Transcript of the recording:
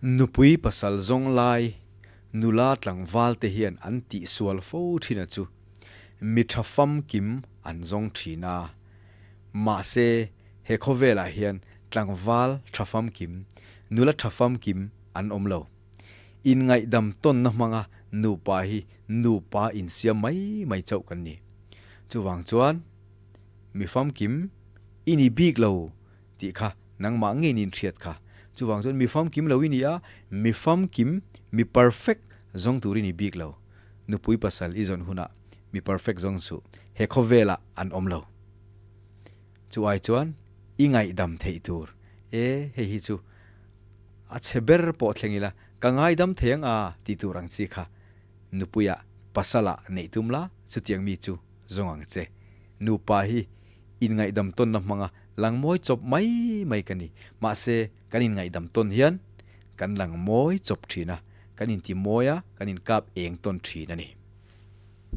Nupui pasal zawng lai nula tlangval te hian an tihsual fo thin a chu mi tha famkim an zawng thin a. Mahse he khawvelah hian tlangval tha famkim, nula tha famkim an awm lo. Inngaihdam tawnna hmanga nupa hi nupa insiam mai mai chauh kan ni. Chuvang chuan mi famkim i ni bik lo tih kha nangmah ngei nin hriat kha. Chuvang chuan mi famkim lo i ni a, mi famkim, mi perfect zawng tur i ni bik lo. Nupui pasal i zawn hunah mi perfect zawng suh he khawvelah an awm lo. Chu ai chuan i ngaihdam theih tur e, hei hi chu a chhe ber pawh thleng ila ka ngaidam thei ang a tih tur ang chi kha nupuiah pasalah neih tum la chutiang mi chu zawng ang che. Nupa hi inngaihdam tawnna hmanga lang mawi chawp mai mai ka ni. Mahse, kan inngaihdam tawn hian kan lang mawi chawp thin a, kan inti mawi a, kan inkap eng tawn thin a ni.